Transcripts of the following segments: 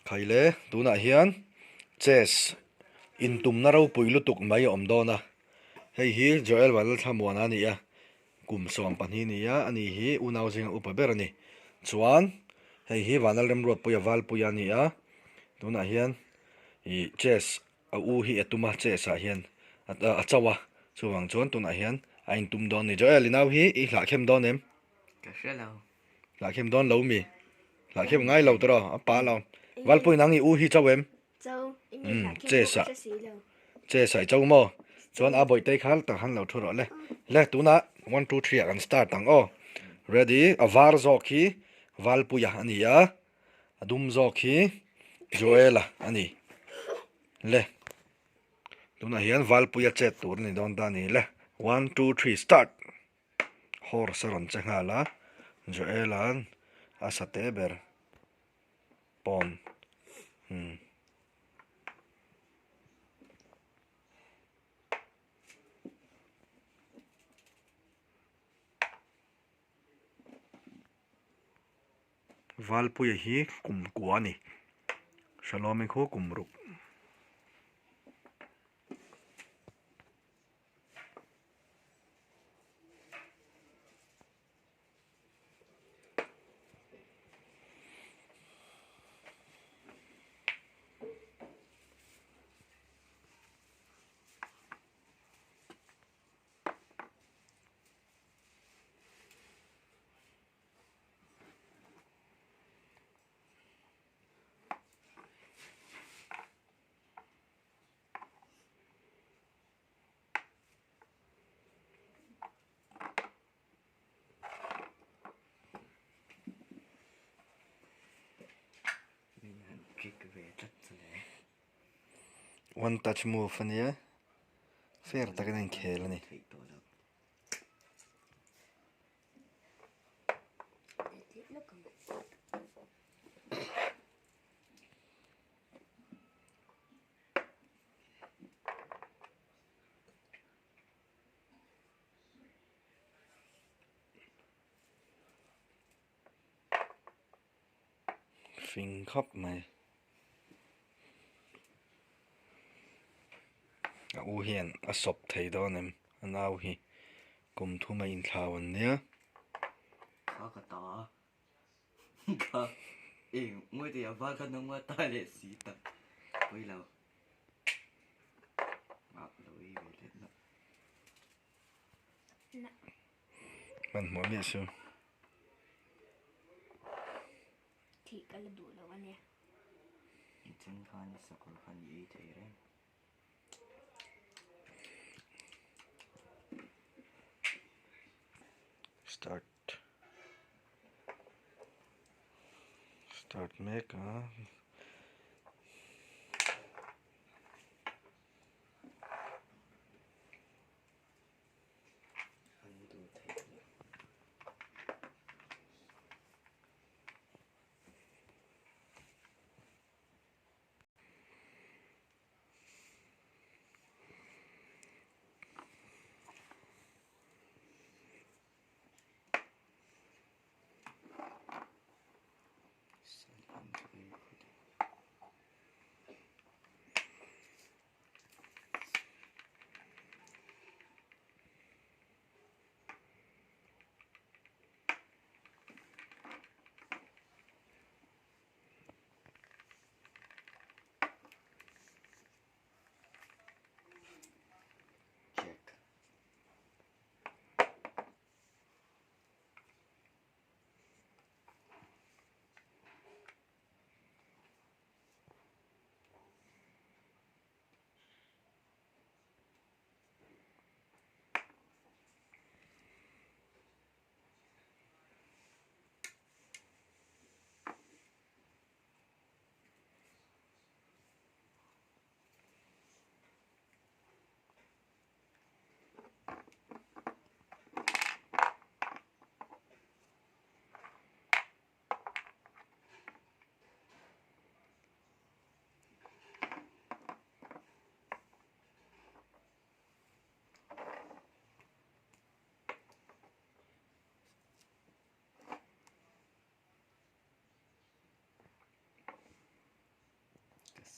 Khaile, tunah hian chess intumna ropui lutuk mai a awm dawn a, hei hi Joel Vanlalthlamuana a ni a, kum 12 ni a, ani hi unau zinga upa ber a ni. Chuan hei hi Vanlalremruatpuia Valpuia a ni a, tunah hian ih chess a u hi a tum a, chess ah hian a cho a, chuvang chuan tunah hian a intum dawn a ni. Joel i nau hi i hlahkhem dawn em? Ka hre lo. Hlahkhem dawn lo mi? Hlahkhem ngai lo tawh a pa lo. Valpui nang i u hi cho em? Cho, i nge hlahkhem pawh ka hre si lo. Che sai cho maw? Chuan a bawihte kha tak han lo thu rawh le. Le tunah one two three ah kan start ang aw. Ready, a var zawk hi Valpuia a ni a, a dum zawk hi Joela a ni. Le tunah hian Valpuia chet tur a ni dawn ta a ni le. One two three start. Horse a rawn che nghal a, Joel-a'n a sa teh ber pawn umm. Valpuia hi kum kua a ni, Shalom-i khu kum ruk. One touch move a nia fair takin a inkhel a ni. Fing khawp mai a u hian a sawp thei dawn em a nau hi kum thum a inthlau an nia. Ka eng ngawi teh a val kha nangma ta leh si tak pawi lo ah lo ei ve let na. Hmanhmawh miah su. Thih ka la duh lo a nia. I chen khan i sakawr khan i ei thei reng. Start. Start mek a.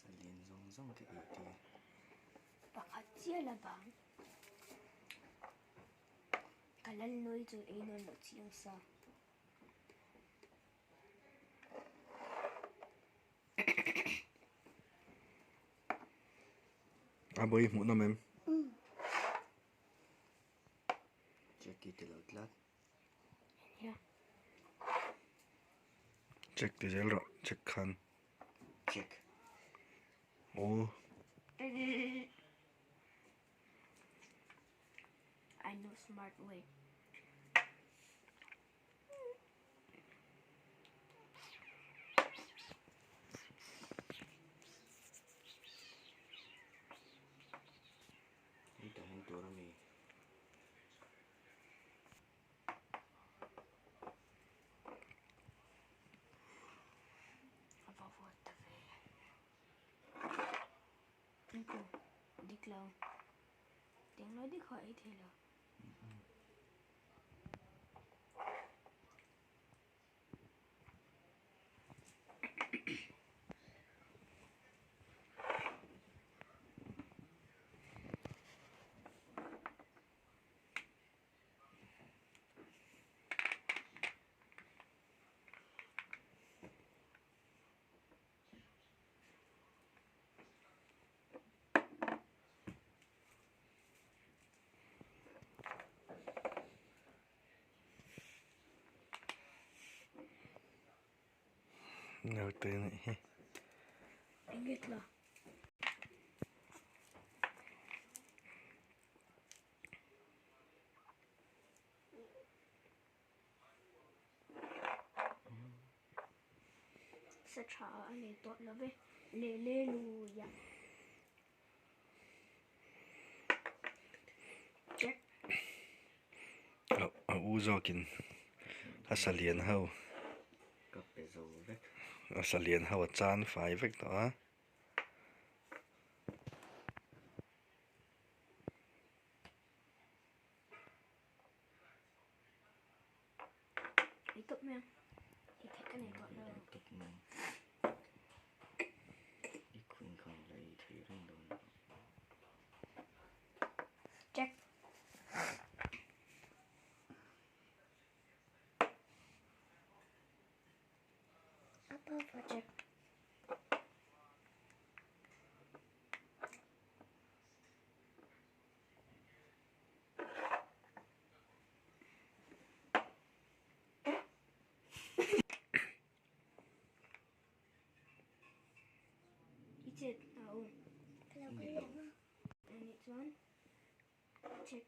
Salian zawng zawng ka ei tir. Pakhat chiah la bang. Ka lal nawi chu ei nawn loh chiang sa. A bawi hmuh nawm em? Check i ti lo tlat. Check ti zel rawh check khan. Check. Aw. I know smart way. Hei tah hian tur ami. A va vawt ta ve. Eko dik lo. Tenglo dik ho ei thei lo. Naute nih hi. Engge tla. Sa tha a nei tawh lo ve. Le le lu ya. Check. A u zawkin a salian ho. Ka pe zo vek. A salian ho a chan fai vek tawh a. Ei tawp mai ang. Ei theih ka nei tawh lo. Ei tawp mai ang. I queen khan la ei thei reng dawn lo. Check. Apa check. I chet a awm. Anih chuan check.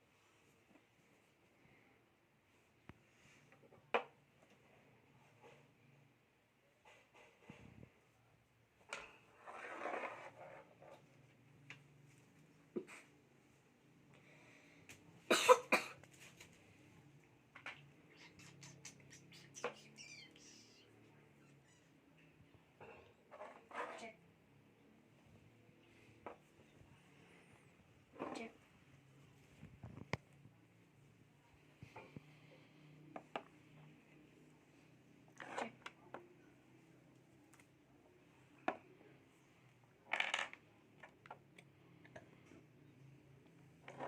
Check. Check. Check.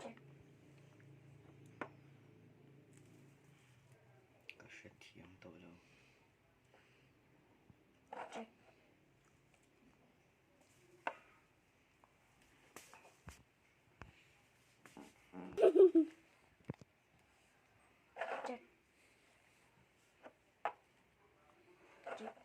Check. Ka hrethiam tawh lo. Check. Check. Check.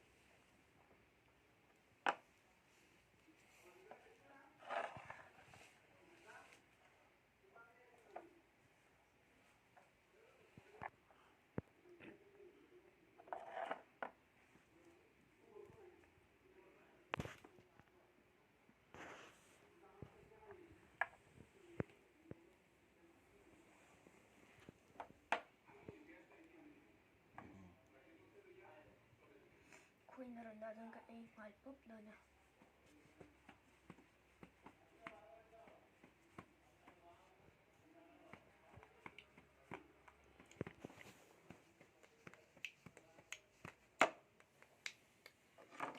Queen a rawn dah chuan ka ei nghal pawp dawn a.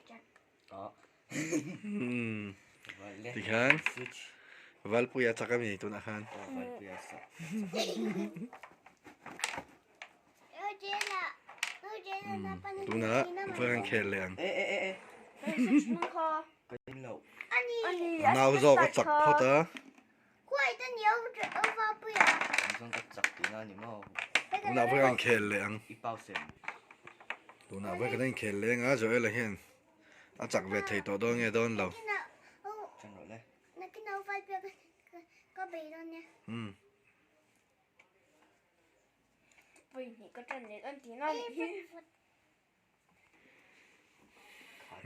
Jack. Ah. Hmm. Tikhian Valpuia chak a mi tunah khan. Tunah vawi kan khel leh ang. Nau zawk a chak phawt a. Tunah vawi kan khel leh ang. Tunah vawi kan inkhel leh ang a Joel-a hian a chak ve thei tawh dawn nge dawn lo.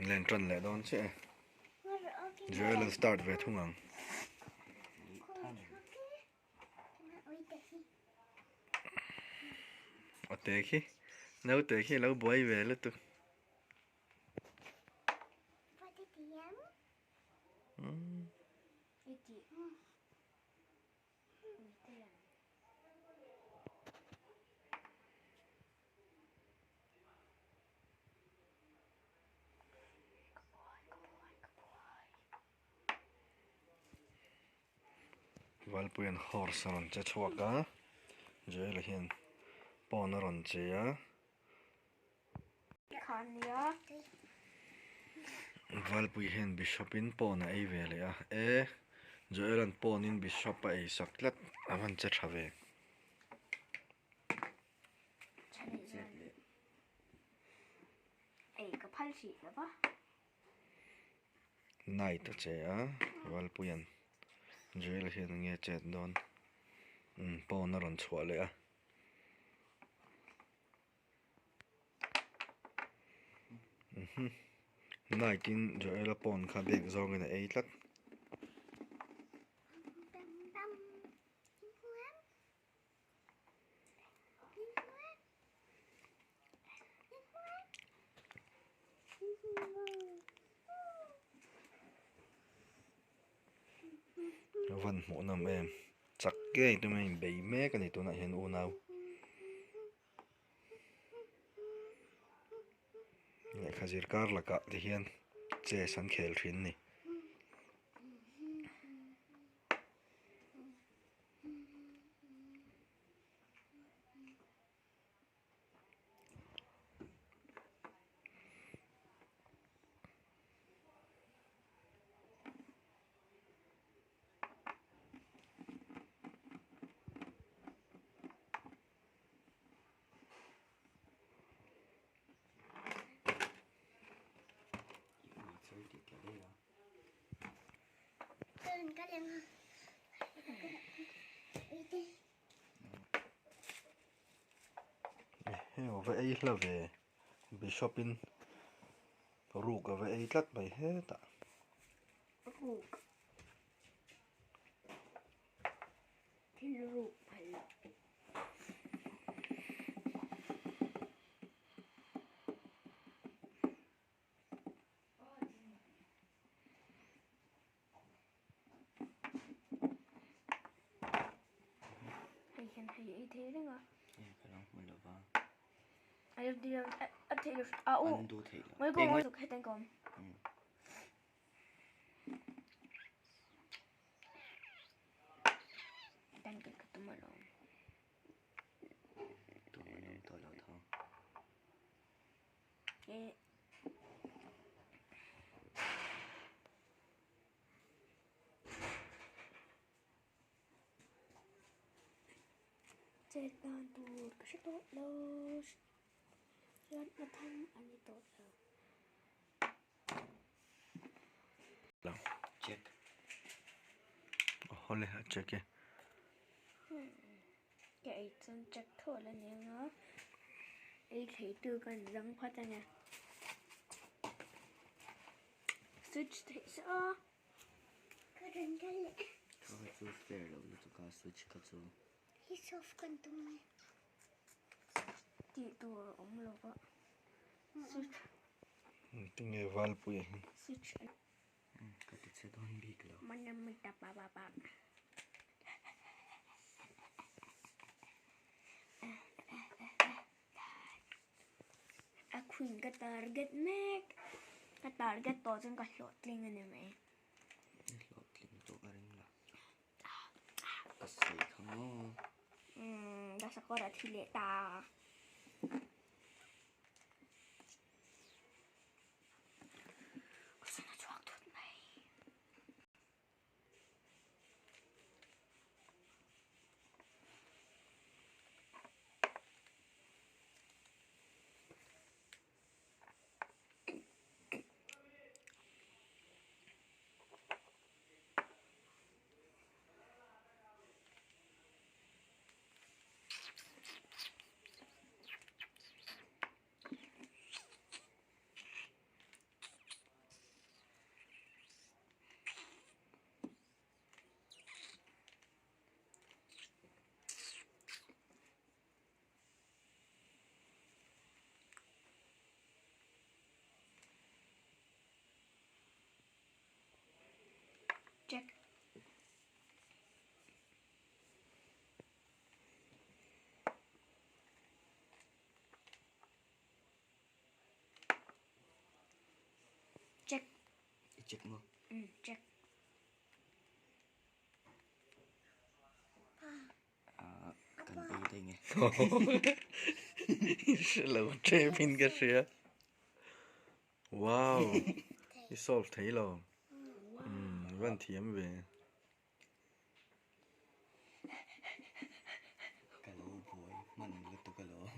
Len tan leh dawn chiah e. Joel an start ve thung ang. A te khi naute khi a lo buai ve lutuk. Valpuia'n horse a rawn che chhuak a, Joel-a hian pawn a rawn che a. Valpui hian Bishop in pawn a ei ve leh a, e Joel-a'n pawn in Bishop a ei sak tlat a van che tha ve. Knight a che a, Valpuia'n Joel-a hian enge a chet dawn, umm pawn a rawn chhuah leh a. Night in Joel-a pawn kha bag zawngin a ei tlat. A van hmuh nawm em chak ngei tum a inbei mek a ni tunah hian unau. Lehkha zir kar lakah te hian chess an khel thin a ni. Hei va ei hla ve bishop in ruk a va ei tlat mai hetah. Thil ruk phal loh. Hei hian hei ei thei reng a. E ka lo hmu lo va. A a thei lo a u. An du thei lo. Ngoi ko ngoi tuk heten kom. Dan kan ka tum alawm. Tum alawm tawh lo tho. E. Chet dan tur ka hre tawh lo. Hriatna tham a ni tawh lo. Check. Awle a check e. Ka ei chuan check thaw la ni ang a. Ei thei tu kan zang phat a nia. Switch theih sa a. Ka chu fair lo lutuk a switch ka chu. Tih tur a awm lo va. Switch. Tinge Valpuia hi. Switch. Ka ti che dawn bik lo. A queen ka target mek. Ka target tawh chuan ka hlawhtling a ni mai. Ka sawi kha maw? Umm ka sakawr a thi leh ta. Ka sana chhuak thut mai. Check. Check. I check maw? Um, check. Kan ei daih nge. I hre lo tep in ka hria. Wow! I solve thei lo. Umm i van thiam ve. Ka lo buai hman lutuk alawm.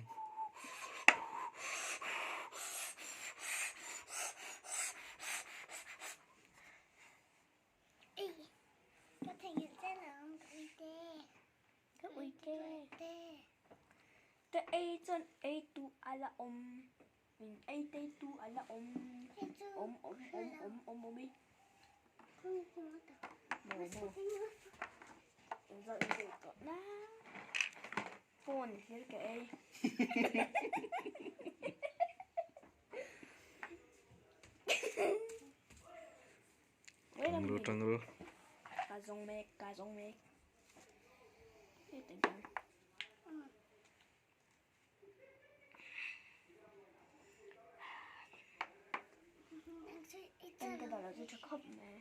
Ka ui te. Ka ei chuan ei tu a la awm. Min ei tei tu a la awm. Awm awm awm awm awm awm i. Maw maw. Inzawh inzawh tawh na. Phone hlir ka ei. Tang ru tang ru. Ka zawng mek ka zawng mek. Heti hian. Kan ka dawh loh chu tha khawp mai.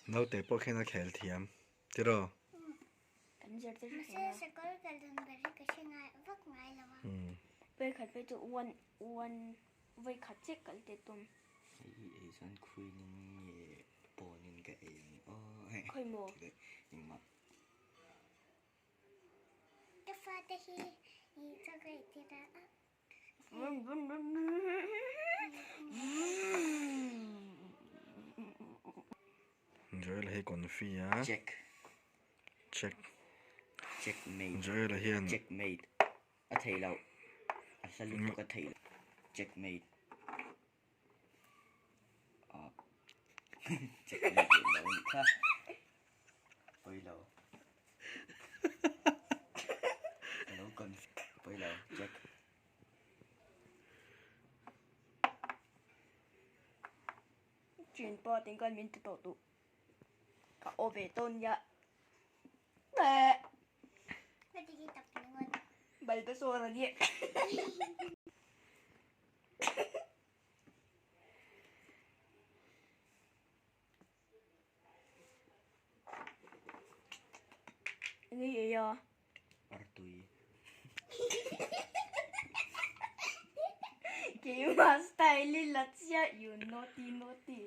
Naute pawh khian a khel thiam tiraw? Kan zir te hre Vawikhat phei chu one one vawikhat chiah kal te tum. Hei hi ei chuan khuinin nge pawnin ka ei ang aw. Khawi maw? Engmah. Ka fate hi chaw ka ei tir a. Joel hi confi a. Check. Check. Checkmate. Joel hian. Checkmate. A thei loh. A hla lutuk a thei loh. Checkmate. Ah. Checkmate leh lo anih kha. Pawi lo. Ka lo confi. Pawi lo. Check. Thian pa tin khan min ti tawh duh. Ka aw ve dawn nia. Ehh. Balbasawr a nia. Nge ei a? Artui. Keimah style i la chiah you naughty naughty.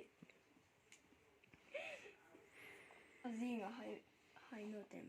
A zingah hai hai nawt em?